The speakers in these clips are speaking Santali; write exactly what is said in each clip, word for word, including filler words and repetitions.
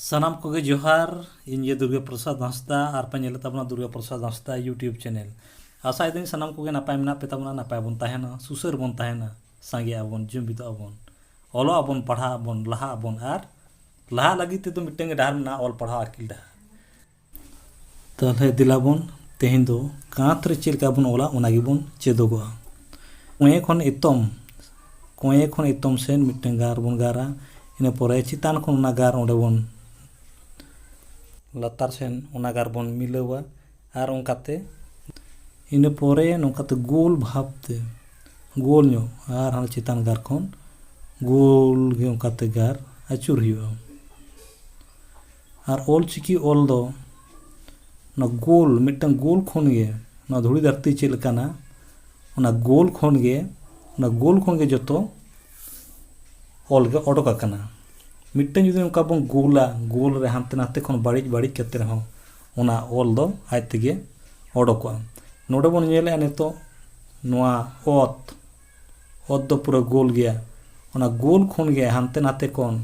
ᱥᱟᱱᱟᱢ ᱠᱚᱜᱮ ᱡᱚᱦᱟᱨ᱾ ᱤᱧ ᱜᱮ ᱫᱩᱨᱜᱟ ᱯᱨᱚᱥᱟᱫᱽ ᱦᱟᱸᱥᱫᱟ, ᱟᱨ ᱯᱮ ᱧᱮᱞᱮᱫ ᱛᱟᱵᱚᱱᱟ ᱫᱩᱨᱜᱟ ᱯᱨᱚᱥᱟᱫᱽ ᱦᱟᱸᱥᱫᱟ YouTube ᱪᱮᱱᱮᱞ᱾ ᱟᱥᱟᱭᱮᱫᱟᱹᱧ ᱥᱟᱱᱟᱢ ᱠᱚᱜᱮ ᱱᱟᱯᱟᱭ ᱢᱮᱱᱟᱜ ᱯᱮ ᱛᱟᱵᱚᱱᱟ, ᱱᱟᱯᱟᱭ ᱵᱚᱱ ᱛᱟᱦᱮᱱᱟ, ᱥᱩᱥᱟᱹᱨ ᱵᱚᱱ ᱛᱟᱦᱮᱱᱟ, ᱥᱟᱸᱜᱮᱜ ᱟᱵᱚᱱ, ᱡᱩᱢᱤᱫᱚᱜ ᱟᱵᱚᱱ, ᱚᱞᱚᱜ ᱟᱵᱚᱱ, ᱯᱟᱲᱦᱟᱜ ᱟᱵᱚᱱ, ᱞᱟᱦᱟᱜ ᱟᱵᱚᱱ᱾ ᱟᱨ ᱞᱟᱦᱟᱜ ᱞᱟᱹᱜᱤᱫ ᱛᱮᱫᱚ ᱢᱤᱫᱴᱟᱝ ᱜᱮ ᱰᱟᱦᱟᱨ ᱢᱮᱱᱟᱜᱼᱟ, ᱚᱞ ᱯᱟᱲᱦᱟᱣ ᱟᱹᱠᱤᱞ ᱰᱟᱦᱟᱨ᱾ ᱛᱟᱦᱞᱮ ᱫᱮᱞᱟ ᱵᱚᱱ ᱛᱮᱦᱮᱧ ᱫᱚ ᱠᱟᱸᱛ ᱨᱮ ᱪᱮᱫ ᱞᱮᱠᱟ ᱵᱚᱱ ᱚᱞᱟ, ᱚᱱᱟ ᱜᱮᱵᱚᱱ ᱪᱮᱫᱚᱜᱚᱜᱼᱟ᱾ ᱠᱚᱸᱭᱮ ᱠᱷᱚᱱ ᱮᱛᱚᱢ, ᱠᱚᱸᱭᱮ ᱠᱷᱚᱱ ᱮᱛᱚᱢ ᱥᱮᱱ ᱢᱤᱫᱴᱟᱝ ᱜᱟᱨ ᱵᱚᱱ ᱜᱟᱨᱟ᱾ ᱤᱱᱟᱹ ᱯᱚᱨᱮ ᱪᱮᱛᱟᱱ ᱠᱷᱚᱱ ᱚᱱᱟ ᱜᱟᱨ ᱚᱸᱰᱮ ᱵᱚᱱ, ᱞᱟᱛᱟᱨ ᱥᱮᱱ ᱚᱱᱟ ᱜᱟᱨ ᱵᱚᱱ ᱢᱤᱞᱟᱹᱣᱟ᱾ ᱟᱨ ᱚᱱᱠᱟᱛᱮ ᱤᱱᱟᱹ ᱯᱚᱨᱮ ᱱᱚᱝᱠᱟᱛᱮ ᱜᱳᱞ ᱵᱷᱟᱵᱽ ᱛᱮ, ᱜᱳᱞ ᱧᱚᱜ, ᱟᱨ ᱦᱟᱱᱟ ᱪᱮᱛᱟᱱ ᱜᱟᱨ ᱠᱷᱚᱱ ᱜᱳᱞ ᱜᱮ ᱚᱱᱠᱟᱛᱮ ᱜᱟᱨ ᱟᱹᱪᱩᱨ ᱦᱩᱭᱩᱜᱼᱟ᱾ ᱟᱨ ᱚᱞ ᱪᱤᱠᱤ ᱚᱞ ᱫᱚ ᱚᱱᱟ ᱜᱳᱞ, ᱢᱤᱫᱴᱟᱝ ᱜᱳᱞ ᱠᱷᱚᱱ ᱜᱮ, ᱱᱚᱣᱟ ᱫᱷᱩᱲᱤ ᱫᱷᱟᱹᱨᱛᱤ ᱪᱮᱫ ᱞᱮᱠᱟᱱᱟ, ᱚᱱᱟ ᱜᱳᱞ ᱠᱷᱚᱱ ᱜᱮ, ᱚᱱᱟ ᱜᱳᱞ ᱠᱷᱚᱱ ᱜᱮ ᱡᱚᱛᱚ ᱚᱞ ᱜᱮ ᱚᱰᱚᱠ ᱟᱠᱟᱱᱟ᱾ ᱢᱤᱫᱴᱟᱝ ᱡᱩᱫᱤ ᱚᱱᱠᱟ ᱵᱚᱱ ᱜᱳᱞᱟ, ᱜᱳᱞ ᱨᱮ ᱦᱟᱱᱛᱮ ᱱᱟᱛᱮ ᱠᱷᱚᱱ ᱵᱟᱹᱲᱤᱡ ᱵᱟᱹᱲᱤᱡ ᱠᱟᱛᱮ ᱨᱮᱦᱚᱸ ᱚᱱᱟ ᱚᱞ ᱫᱚ ᱟᱡ ᱛᱮᱜᱮ ᱚᱰᱚᱠᱚᱜᱼᱟ᱾ ᱱᱚᱰᱮ ᱵᱚᱱ ᱧᱮᱞᱮᱜᱼᱟ ᱱᱤᱛᱚᱜ ᱱᱚᱣᱟ ᱚᱛ, ᱚᱛ ᱫᱚ ᱯᱩᱨᱟᱹ ᱜᱳᱞ ᱜᱮᱭᱟ᱾ ᱚᱱᱟ ᱜᱳᱞ ᱠᱷᱚᱱ ᱜᱮ ᱦᱟᱱᱛᱮ ᱱᱟᱛᱮ ᱠᱷᱚᱱ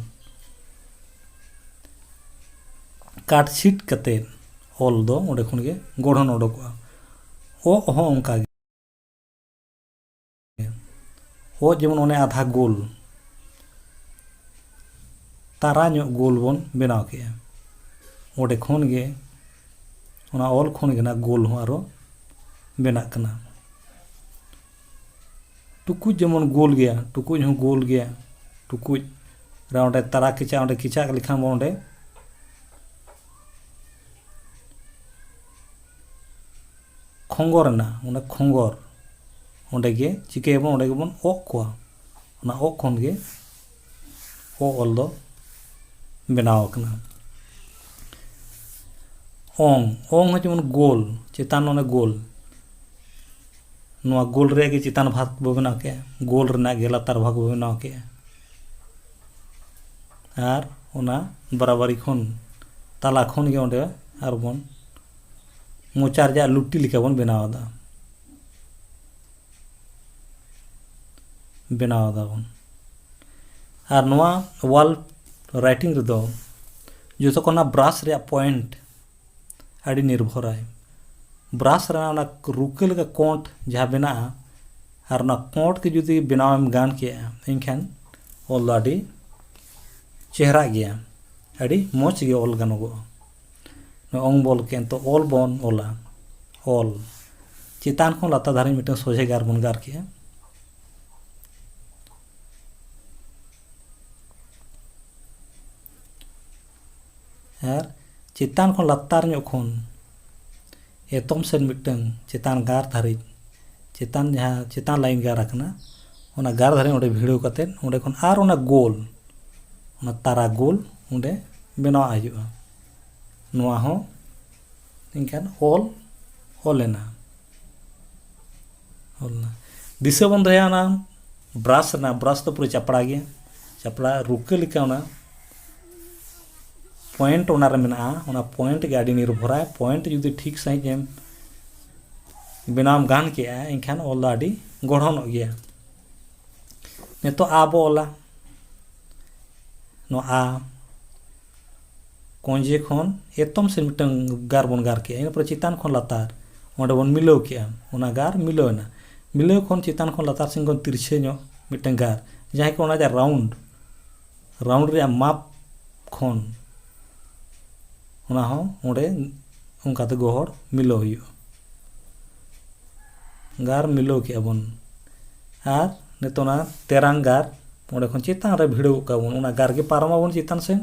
ᱠᱟᱴ ᱪᱷᱤᱴ ᱠᱟᱛᱮ ᱚᱞ ᱫᱚ ᱚᱸᱰᱮ ᱠᱷᱚᱱ ᱜᱮ ᱜᱚᱲᱦᱚᱱ ᱚᱰᱚᱠᱚᱜᱼᱟ᱾ ᱚᱜ ᱦᱚᱸ ᱚᱱᱠᱟ ᱜᱮ᱾ ᱚᱜ ᱡᱮᱢᱚᱱ ᱚᱱᱮ ᱟᱫᱷᱟ ᱜᱳᱞ, ᱛᱟᱨᱟ ᱧᱚᱜ ᱜᱳᱞ ᱵᱚᱱ ᱵᱮᱱᱟᱣ ᱠᱮᱜᱼᱟ, ᱚᱸᱰᱮ ᱠᱷᱚᱱ ᱜᱮ, ᱚᱱᱟ ᱚᱞ ᱠᱷᱚᱱ ᱜᱮ ᱱᱟᱜ ᱜᱳᱞ ᱦᱚᱸ ᱟᱨᱚ ᱵᱮᱱᱟᱜ ᱠᱟᱱᱟ᱾ ᱴᱩᱠᱩᱡ ᱡᱮᱢᱚᱱ ᱜᱳᱞ ᱜᱮᱭᱟ, ᱴᱩᱠᱩᱡ ᱦᱚᱸ ᱜᱳᱞ ᱜᱮᱭᱟ᱾ ᱴᱩᱠᱩᱡ ᱨᱮ ᱚᱸᱰᱮ ᱛᱟᱨᱟ ᱠᱮᱪᱟᱜ, ᱚᱸᱰᱮ ᱠᱮᱪᱟᱜ ᱞᱮᱠᱷᱟᱱ ᱵᱚᱱ ᱚᱸᱰᱮ ᱠᱷᱚᱸᱜᱚᱨ ᱮᱱᱟ, ᱚᱱᱟ ᱠᱷᱚᱸᱜᱚᱨ, ᱚᱸᱰᱮ ᱜᱮ ᱪᱤᱠᱟᱹᱭᱟᱵᱚᱱ, ᱚᱸᱰᱮ ᱜᱮᱵᱚᱱ ᱚᱜ ᱠᱚᱣᱟ᱾ ᱚᱱᱟ ᱚᱜ ᱠᱷᱚᱱ ᱜᱮ ᱚ ᱚᱞ ᱫᱚ ᱵᱮᱱᱟᱣ ᱟᱠᱟᱱᱟ᱾ ᱚᱝ, ᱚᱝ ᱦᱚᱸ ᱡᱮᱢᱚᱱ ᱜᱳᱞ, ᱪᱮᱛᱟᱱ ᱚᱱᱮ ᱜᱳᱞ, ᱱᱚᱣᱟ ᱜᱳᱞ ᱨᱮᱭᱟᱜ ᱜᱮ ᱪᱮᱛᱟᱱ ᱵᱷᱟᱜᱽ ᱵᱚ ᱵᱮᱱᱟᱣ ᱠᱮᱜᱼᱟ, ᱜᱳᱞ ᱨᱮᱱᱟᱜ ᱜᱮ ᱞᱟᱛᱟᱨ ᱵᱷᱟᱜᱽ ᱵᱚ ᱵᱮᱱᱟᱣ ᱠᱮᱜᱼᱟ᱾ ᱟᱨ ᱚᱱᱟ ᱵᱟᱨᱟᱵᱟᱨᱤ ᱠᱷᱚᱱ, ᱛᱟᱞᱟ ᱠᱷᱚᱱ ᱜᱮ ᱚᱸᱰᱮ ᱟᱨᱵᱚᱱ ᱢᱚᱪᱟ ᱨᱮᱭᱟᱜ ᱞᱩᱴᱤ ᱞᱮᱠᱟ ᱵᱚᱱ ᱵᱮᱱᱟᱣ ᱮᱫᱟ, ᱵᱮᱱᱟᱣ ᱮᱫᱟ ᱵᱚᱱ᱾ ᱟᱨ ᱱᱚᱣᱟ wall writing ᱨᱮᱫᱚ ᱡᱚᱛᱚ ᱠᱷᱚᱱᱟᱜ ᱵᱨᱟᱥ ᱨᱮᱭᱟᱜ ᱯᱚᱭᱮᱱᱴ ᱟᱹᱰᱤ ᱱᱤᱨᱵᱷᱚᱨᱟᱭ᱾ ᱵᱨᱟᱥ ᱨᱮᱱᱟᱜ ᱚᱱᱟ ᱨᱩᱠᱟᱹ ᱞᱮᱠᱟ ᱠᱚᱸᱴ ᱡᱟᱦᱟᱸ ᱵᱮᱱᱟᱜᱼᱟ, ᱟᱨ ᱚᱱᱟ ᱠᱚᱸᱴ ᱜᱮ ᱡᱩᱫᱤ ᱵᱮᱱᱟᱣᱮᱢ ᱜᱟᱱ ᱠᱮᱜᱼᱟ, ᱮᱱᱠᱷᱟᱱ ᱚᱞ ᱫᱚ ᱟᱹᱰᱤ ᱪᱮᱦᱨᱟᱜ ᱜᱮᱭᱟ, ᱟᱹᱰᱤ ᱢᱚᱡᱽ ᱜᱮ ᱚᱞ ᱜᱟᱱᱚᱜᱚᱜᱼᱟ᱾ ᱱᱚᱣᱟ ᱚᱝ ᱵᱚᱞ ᱠᱮᱱ ᱛᱚ ᱚᱞ ᱵᱚᱱ ᱚᱞᱟ, ᱚᱞ᱾ ᱪᱮᱛᱟᱱ ᱠᱷᱚᱱ ᱞᱟᱛᱟᱨ ᱫᱷᱟᱨᱮ ᱢᱤᱫᱴᱟᱝ ᱥᱚᱡᱷᱮ ᱜᱟᱨ ᱵᱚᱱ ᱜᱟᱨ ᱠᱮᱜᱼᱟ᱾ ᱟᱨ ᱪᱮᱛᱟᱱ ᱠᱷᱚᱱ ᱞᱟᱛᱟᱨ ᱧᱚᱜ ᱠᱷᱚᱱ ᱮᱛᱚᱢ ᱥᱮᱫ ᱢᱤᱫᱴᱟᱝ ᱪᱮᱛᱟᱱ ᱜᱟᱨ ᱫᱷᱟᱹᱨᱤᱡ, ᱪᱮᱛᱟᱱ ᱡᱟᱦᱟᱸ ᱪᱮᱛᱟᱱ ᱞᱟᱭᱤᱱ ᱜᱟᱨ ᱟᱠᱟᱱᱟ, ᱚᱱᱟ ᱜᱟᱨ ᱫᱷᱟᱨᱮ ᱚᱸᱰᱮ ᱵᱷᱤᱲᱟᱹᱣ ᱠᱟᱛᱮᱫ ᱚᱸᱰᱮ ᱠᱷᱚᱱ ᱟᱨ ᱚᱱᱟ ᱜᱳᱞ, ᱚᱱᱟ ᱛᱟᱨᱟ ᱜᱳᱞ ᱚᱸᱰᱮ ᱵᱮᱱᱟᱣᱟᱜ ᱦᱩᱭᱩᱜᱼᱟ᱾ ᱱᱚᱣᱟ ᱦᱚᱸ ᱮᱱᱠᱷᱟᱱ ᱚᱞ, ᱚᱞ ᱮᱱᱟ, ᱚᱞ ᱮᱱᱟ᱾ ᱫᱤᱥᱟᱹ ᱵᱚᱱ ᱫᱚᱦᱚᱭᱟ ᱚᱱᱟ ᱵᱨᱟᱥ ᱨᱮᱱᱟᱜ, ᱵᱨᱟᱥ ᱫᱚ ᱯᱩᱨᱟᱹ ᱪᱟᱯᱲᱟ ᱜᱮᱭᱟ, ᱪᱟᱯᱲᱟ ᱨᱩᱠᱟᱹ ᱞᱮᱠᱟ ᱚᱱᱟ ᱯᱚᱭᱮᱱᱴ ᱚᱱᱟᱨᱮ ᱢᱮᱱᱟᱜᱼᱟ, ᱚᱱᱟ ᱯᱚᱭᱮᱱᱴ ᱜᱮ ᱟᱹᱰᱤ ᱱᱤᱨᱵᱷᱚᱨᱟᱭ᱾ ᱯᱚᱭᱮᱱᱴ ᱡᱩᱫᱤ ᱴᱷᱤᱠ ᱥᱟᱺᱦᱤᱡ ᱮᱢ ᱵᱮᱱᱟᱣ ᱮᱢ ᱜᱟᱱ ᱠᱮᱜᱼᱟ, ᱮᱱᱠᱷᱟᱱ ᱚᱞ ᱫᱚ ᱟᱹᱰᱤ ᱜᱚᱲᱦᱚᱱᱚᱜ ᱜᱮᱭᱟ᱾ ᱱᱤᱛᱚᱜ ᱟ ᱵᱚ ᱚᱞᱟ, ᱱᱚᱣᱟ ᱟ ᱠᱚᱸᱡᱮ ᱠᱷᱚᱱ ᱮᱛᱚᱢ ᱥᱮᱫ ᱢᱤᱫᱴᱟᱝ ᱜᱟᱨ ᱵᱚᱱ ᱜᱟᱨ ᱠᱮᱜᱼᱟ, ᱤᱱᱟᱹ ᱯᱚᱨᱮ ᱪᱮᱛᱟᱱ ᱠᱷᱚᱱ ᱞᱟᱛᱟᱨ ᱚᱸᱰᱮ ᱵᱚᱱ ᱢᱤᱞᱟᱹᱣ ᱠᱮᱜᱼᱟ, ᱚᱱᱟ ᱜᱟᱨ ᱢᱤᱞᱟᱹᱣ ᱮᱱᱟ᱾ ᱢᱤᱞᱟᱹᱣ ᱠᱷᱚᱱ ᱪᱮᱛᱟᱱ ᱠᱷᱚᱱ ᱞᱟᱛᱟᱨ ᱥᱮᱱ ᱠᱷᱚᱱ ᱛᱤᱨᱪᱷᱟᱹ ᱧᱚᱜ ᱢᱤᱫᱴᱟᱝ ᱜᱟᱨ, ᱡᱟᱦᱟᱸᱭ ᱠᱚ ᱚᱱᱟ ᱡᱟᱦᱟᱸ ᱨᱟᱣᱩᱱᱰ, ᱨᱟᱣᱩᱱᱰ ᱨᱮᱭᱟᱜ ᱢᱟᱯ ᱠᱷᱚᱱ ᱚᱱᱟ ᱦᱚᱸ ᱚᱸᱰᱮ ᱚᱱᱠᱟᱛᱮ ᱜᱚᱦᱚᱲ ᱢᱤᱞᱟᱹᱣ ᱦᱩᱭᱩᱜᱼᱟ᱾ ᱜᱟᱨ ᱢᱤᱞᱟᱹᱣ ᱠᱮᱜᱼᱟ ᱵᱚᱱ᱾ ᱟᱨ ᱱᱤᱛᱚᱜ ᱚᱱᱟ ᱛᱮᱨᱟᱝ ᱜᱟᱨ ᱚᱸᱰᱮ ᱠᱷᱚᱱ ᱪᱮᱛᱟᱱ ᱨᱮ ᱵᱷᱤᱲᱟᱹᱣ ᱜᱚᱫ ᱠᱟᱜᱼᱟ ᱵᱚᱱ, ᱚᱱᱟ ᱜᱟᱨ ᱜᱮ ᱯᱟᱨᱚᱢ ᱟᱵᱚᱱ ᱪᱮᱛᱟᱱ ᱥᱮᱱ,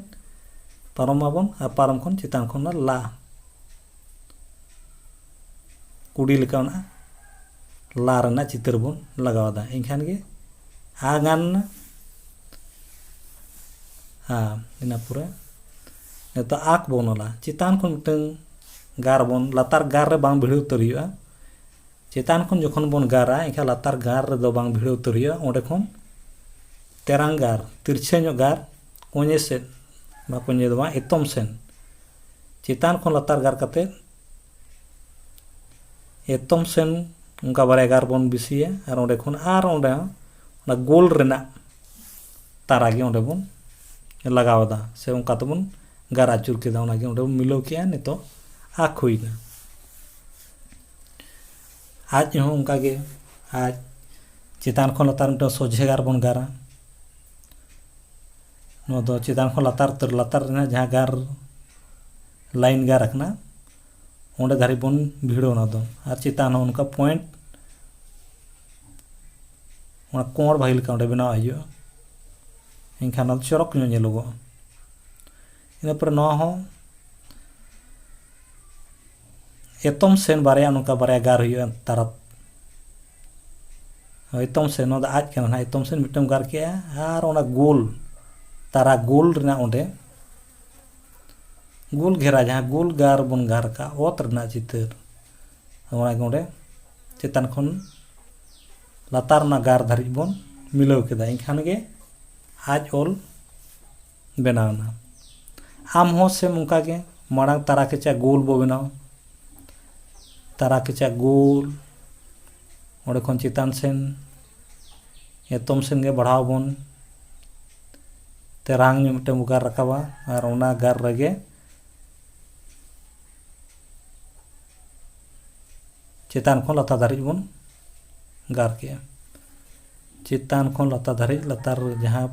ᱯᱟᱨᱚᱢ ᱟᱵᱚᱱ ᱟᱨ ᱯᱟᱨᱚᱢ ᱠᱷᱚᱱ ᱪᱮᱛᱟᱱ ᱠᱷᱚᱱ ᱚᱱᱟ ᱞᱟ ᱠᱩᱰᱤ ᱞᱮᱠᱟ ᱚᱱᱟ ᱞᱟ ᱨᱮᱱᱟᱜ ᱪᱤᱛᱟᱹᱨ ᱵᱚᱱ ᱞᱟᱜᱟᱣ ᱮᱫᱟ᱾ ᱮᱱᱠᱷᱟᱱ ᱜᱮ ᱟ ᱜᱟᱱ ᱮᱱᱟ᱾ ᱟ, ᱤᱱᱟᱹ ᱯᱚᱨᱮ ᱱᱤᱛᱚᱜ ᱟᱠ ᱵᱚᱱ ᱚᱞᱟ᱾ ᱪᱮᱛᱟᱱ ᱠᱷᱚᱱ ᱢᱤᱫᱴᱟᱝ ᱜᱟᱨ ᱵᱚᱱ, ᱞᱟᱛᱟᱨ ᱜᱟᱨ ᱨᱮ ᱵᱟᱝ ᱵᱷᱤᱲᱟᱹᱣ ᱩᱛᱟᱹᱨ ᱦᱩᱭᱩᱜᱼᱟ᱾ ᱪᱮᱛᱟᱱ ᱠᱷᱚᱱ ᱡᱚᱠᱷᱚᱱ ᱵᱚᱱ ᱜᱟᱨᱟ, ᱮᱱᱠᱷᱟᱱ ᱞᱟᱛᱟᱨ ᱜᱟᱨ ᱨᱮᱫᱚ ᱵᱟᱝ ᱵᱷᱤᱲᱟᱹᱣ ᱩᱛᱟᱹᱨ ᱦᱩᱭᱩᱜᱼᱟ᱾ ᱚᱸᱰᱮ ᱠᱷᱚᱱ ᱛᱮᱨᱟᱝ ᱜᱟᱨ, ᱛᱤᱨᱪᱷᱟᱹ ᱧᱚᱜ ᱜᱟᱨ, ᱠᱚᱧᱮ ᱥᱮᱫ, ᱵᱟ ᱠᱚᱧᱮ ᱫᱚ ᱵᱟᱝ, ᱮᱛᱚᱢ ᱥᱮᱱ, ᱪᱮᱛᱟᱱ ᱠᱷᱚᱱ ᱞᱟᱛᱟᱨ ᱜᱟᱨ ᱠᱟᱛᱮ ᱮᱛᱚᱢ ᱥᱮᱱ ᱚᱱᱠᱟ ᱵᱟᱨᱭᱟ ᱜᱟᱨ ᱵᱚᱱ ᱵᱤᱥᱤᱭᱟ, ᱟᱨ ᱚᱸᱰᱮ ᱠᱷᱚᱱ ᱟᱨ ᱚᱸᱰᱮ ᱦᱚᱸ ᱚᱱᱟ ᱜᱳᱞ ᱨᱮᱱᱟᱜ ᱛᱟᱨᱟ ᱜᱮ ᱚᱸᱰᱮ ᱵᱚᱱ ᱞᱟᱜᱟᱣ ᱮᱫᱟ, ᱥᱮ ᱚᱱᱠᱟ ᱛᱮᱵᱚᱱ ᱜᱟᱨ ᱟᱹᱪᱩᱨ ᱠᱮᱫᱟ, ᱚᱱᱟᱜᱮ ᱚᱸᱰᱮ ᱵᱚᱱ ᱢᱤᱞᱟᱹᱣ ᱠᱮᱜᱼᱟ᱾ ᱱᱤᱛᱚᱜ ᱟᱠ ᱦᱩᱭᱱᱟ᱾ ᱟᱡ ᱦᱚᱸ ᱚᱱᱠᱟᱜᱮ, ᱟᱡ ᱪᱮᱛᱟᱱ ᱠᱷᱚᱱ ᱞᱟᱛᱟᱨ ᱢᱤᱫᱴᱟᱝ ᱥᱚᱡᱷᱮ ᱜᱟᱨ ᱵᱚᱱ ᱜᱟᱨᱟ᱾ ᱱᱚᱣᱟ ᱫᱚ ᱪᱮᱛᱟᱱ ᱠᱷᱚᱱ ᱞᱟᱛᱟᱨ ᱩᱛᱟᱹᱨ, ᱞᱟᱛᱟᱨ ᱨᱮᱱᱟᱜ ᱡᱟᱦᱟᱸ ᱜᱟᱨ, ᱞᱟᱭᱤᱱ ᱜᱟᱨ ᱟᱠᱟᱱᱟ, ᱚᱸᱰᱮ ᱫᱷᱟᱹᱨᱤᱡ ᱵᱚᱱ ᱵᱷᱤᱲᱟᱹᱣ ᱚᱱᱟ ᱫᱚ᱾ ᱟᱨ ᱪᱮᱛᱟᱱ ᱦᱚᱸ ᱚᱱᱠᱟ ᱯᱚᱭᱮᱱᱴ, ᱚᱱᱟ ᱠᱚᱬ ᱵᱷᱟᱹᱜᱤ ᱞᱮᱠᱟ ᱚᱸᱰᱮ ᱵᱮᱱᱟᱣ ᱦᱩᱭᱩᱜᱼᱟ, ᱮᱱᱠᱷᱟᱱ ᱚᱱᱟ ᱫᱚ ᱪᱚᱨᱚᱠ ᱧᱚᱜ ᱧᱮᱞᱚᱜᱚᱜᱼᱟ᱾ ᱤᱱᱟᱹ ᱯᱚᱨᱮ ᱱᱚᱣᱟ ᱦᱚᱸ ᱮᱛᱚᱢ ᱥᱮᱱ ᱵᱟᱨᱭᱟ, ᱱᱚᱝᱠᱟ ᱵᱟᱨᱭᱟ ᱜᱟᱨ ᱦᱩᱭᱩᱜᱼᱟ ᱛᱟᱨᱟ᱾ ᱮᱛᱚᱢ ᱥᱮᱱ, ᱱᱚᱣᱟ ᱫᱚ ᱟᱡ ᱠᱟᱱᱟ ᱱᱟᱦᱟᱜ, ᱮᱛᱚᱢ ᱥᱮᱱ ᱢᱤᱫᱴᱟᱝ ᱜᱟᱨ ᱠᱮᱜᱼᱟ, ᱟᱨ ᱚᱱᱟ ᱜᱳᱞ, ᱛᱟᱨᱟ ᱜᱳᱞ ᱨᱮᱱᱟᱜ ᱚᱸᱰᱮ ᱜᱳᱞ ᱜᱷᱮᱨᱟ, ᱡᱟᱦᱟᱸ ᱜᱳᱞ ᱜᱟᱨ ᱵᱚᱱ ᱜᱟᱨ ᱠᱟᱜ ᱚᱛ ᱨᱮᱱᱟᱜ ᱪᱤᱛᱟᱹᱨ, ᱚᱱᱟᱜᱮ ᱚᱸᱰᱮ ᱪᱮᱛᱟᱱ ᱠᱷᱚᱱ ᱞᱟᱛᱟᱨ ᱨᱮᱱᱟᱜ ᱜᱟᱨ ᱫᱷᱟᱹᱨᱤᱡ ᱵᱚᱱ ᱢᱤᱞᱟᱹᱣ ᱠᱮᱫᱟ᱾ ᱮᱱᱠᱷᱟᱱ ᱜᱮ ᱟᱡ ᱚᱞ ᱵᱮᱱᱟᱣ ᱮᱱᱟ᱾ ᱟᱢ ᱦᱚᱸ ᱥᱮᱢ ᱚᱱᱠᱟ ᱜᱮ, ᱢᱟᱲᱟᱝ ᱛᱟᱨᱟ ᱠᱮᱪᱟ ᱜᱳᱞ ᱵᱚ ᱵᱮᱱᱟᱣᱟ, ᱛᱟᱨᱟ ᱠᱮᱪᱟ ᱜᱳᱞ, ᱚᱸᱰᱮ ᱠᱷᱚᱱ ᱪᱮᱛᱟᱱ ᱥᱮᱱ, ᱮᱛᱚᱢ ᱥᱮᱱ ᱜᱮ ᱵᱟᱲᱦᱟᱣ ᱵᱚᱱ ᱛᱮᱨᱟᱝ ᱧᱚᱜ ᱢᱤᱫᱴᱟᱝ ᱵᱚ ᱜᱟᱨ ᱨᱟᱠᱟᱵᱟ, ᱟᱨ ᱚᱱᱟ ᱜᱟᱨ ᱨᱮᱜᱮ ᱪᱮᱛᱟᱱ ᱠᱷᱚᱱ ᱞᱟᱛᱟᱨ ᱫᱷᱟᱹᱨᱤᱡ ᱵᱚᱱ ᱜᱟᱨ ᱠᱮᱜᱼᱟ᱾ ᱪᱮᱛᱟᱱ ᱠᱷᱚᱱ ᱞᱟᱛᱟᱨ ᱫᱷᱟᱹᱨᱤᱡ, ᱞᱟᱛᱟᱨ ᱨᱮ ᱡᱟᱦᱟᱸ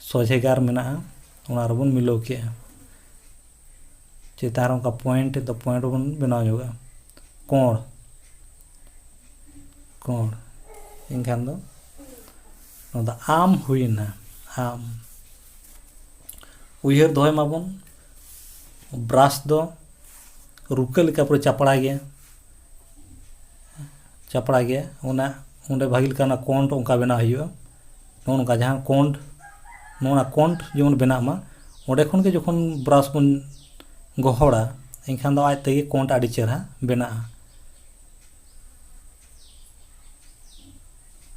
ᱥᱚᱡᱷᱮ ᱜᱟᱨ ᱢᱮᱱᱟᱜᱼᱟ, ᱚᱱᱟ ᱨᱮᱵᱚᱱ ᱢᱤᱞᱟᱹᱣ ᱠᱮᱜᱼᱟ᱾ ᱪᱮᱛᱟᱱ ᱨᱮ ᱚᱱᱠᱟ ᱯᱚᱭᱮᱱᱴ ᱫᱚ ᱯᱚᱭᱮᱱᱴ ᱵᱚᱱ ᱵᱮᱱᱟᱣ ᱧᱚᱜᱟ᱾ ᱠᱚᱬ, ᱠᱚᱬ᱾ ᱮᱱᱠᱷᱟᱱ ᱫᱚ ᱱᱚᱣᱟ ᱫᱚ ᱟᱢ ᱦᱩᱭᱮᱱᱟ, ᱟᱢ᱾ ᱩᱭᱦᱟᱹᱨ ᱫᱚᱦᱚᱭ ᱢᱟᱵᱚᱱ, ᱵᱨᱟᱥ ᱫᱚ ᱨᱩᱠᱟᱹ ᱞᱮᱠᱟ ᱯᱩᱨᱟᱹ ᱪᱟᱯᱲᱟ ᱜᱮᱭᱟ, ᱪᱟᱯᱲᱟ ᱜᱮᱭᱟ᱾ ᱚᱱᱟ ᱚᱸᱰᱮ ᱵᱷᱟᱹᱜᱤ ᱞᱮᱠᱟ ᱚᱱᱟ ᱠᱚᱱᱰ ᱚᱱᱠᱟ ᱵᱮᱱᱟᱣ ᱦᱩᱭᱩᱜᱼᱟ᱾ ᱱᱚᱜᱼᱚ ᱱᱚᱝᱠᱟ ᱡᱟᱦᱟᱸ ᱠᱚᱱᱰ, ᱱᱚᱜᱼᱚ ᱱᱟ ᱠᱚᱱᱰ ᱡᱮᱢᱚᱱ ᱵᱮᱱᱟᱜ ᱢᱟ, ᱚᱸᱰᱮ ᱠᱷᱚᱱ ᱜᱮ ᱡᱚᱠᱷᱚᱱ ᱵᱨᱟᱥ ᱵᱚᱱ ᱜᱚᱦᱚᱲᱟ, ᱮᱱᱠᱷᱟᱱ ᱫᱚ ᱟᱡ ᱛᱮᱜᱮ ᱠᱚᱱᱰ ᱟᱹᱰᱤ ᱪᱮᱦᱨᱟ ᱵᱮᱱᱟᱜᱼᱟ,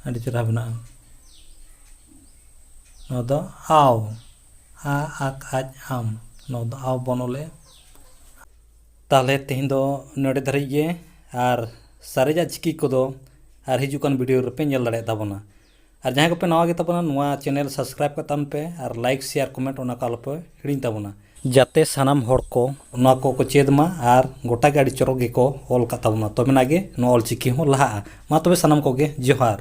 ᱟᱹᱰᱤ ᱪᱮᱦᱨᱟ ᱵᱮᱱᱟᱜᱼᱟ᱾ ᱱᱚᱣᱟ ᱫᱚ ᱟᱣ, ᱟ, ᱟᱠ, ᱟᱡ, ᱟᱢ, ᱱᱚᱣᱟ ᱫᱚ ᱟᱣ ᱵᱚᱱ ᱚᱞᱮᱜᱼᱟ᱾ ᱛᱟᱦᱚᱞᱮ ᱛᱮᱦᱮᱧ ᱫᱚ ᱱᱚᱰᱮ ᱫᱷᱟᱹᱨᱤᱡ ᱜᱮ, ᱟᱨ ᱥᱟᱨᱮᱡᱟᱜ ᱪᱤᱠᱤ ᱠᱚᱫᱚ ᱟᱨ ᱦᱤᱡᱩᱜ ᱠᱟᱱ ᱵᱷᱤᱰᱤᱭᱳ ᱨᱮᱯᱮ ᱧᱮᱞ ᱫᱟᱲᱮᱭᱟᱜ ᱛᱟᱵᱚᱱᱟ᱾ ᱟᱨ ᱡᱟᱦᱟᱸᱭ ᱠᱚᱯᱮ ᱱᱟᱣᱟ ᱜᱮᱛᱟ ᱵᱚᱱᱟ, ᱱᱚᱣᱟ channel subscribe ᱠᱟᱜ ᱛᱟᱵᱚᱱ ᱯᱮ ᱟᱨ like, share, comment ᱚᱱᱟ ᱠᱚ ᱟᱞᱚᱯᱮ ᱦᱤᱲᱤᱧ ᱛᱟᱵᱚᱱᱟ, ᱡᱟᱛᱮ ᱥᱟᱱᱟᱢ ᱦᱚᱲ ᱠᱚ ᱱᱚᱣᱟ ᱠᱚᱠᱚ ᱪᱮᱫ ᱢᱟ ᱟᱨ ᱜᱚᱴᱟ ᱜᱮ ᱟᱹᱰᱤ ᱪᱚᱨᱚᱠ ᱜᱮᱠᱚ ᱚᱞ ᱠᱟᱜ ᱛᱟᱵᱚᱱᱟ, ᱛᱚᱵᱮᱱᱟ ᱜᱮ ᱱᱚᱣᱟ ᱚᱞᱪᱤᱠᱤ ᱦᱚᱸ ᱞᱟᱦᱟᱜᱼᱟ᱾ ᱢᱟ ᱛᱚᱵᱮ ᱥᱟᱱᱟᱢ ᱠᱚᱜᱮ ᱡᱚᱦᱟᱨ᱾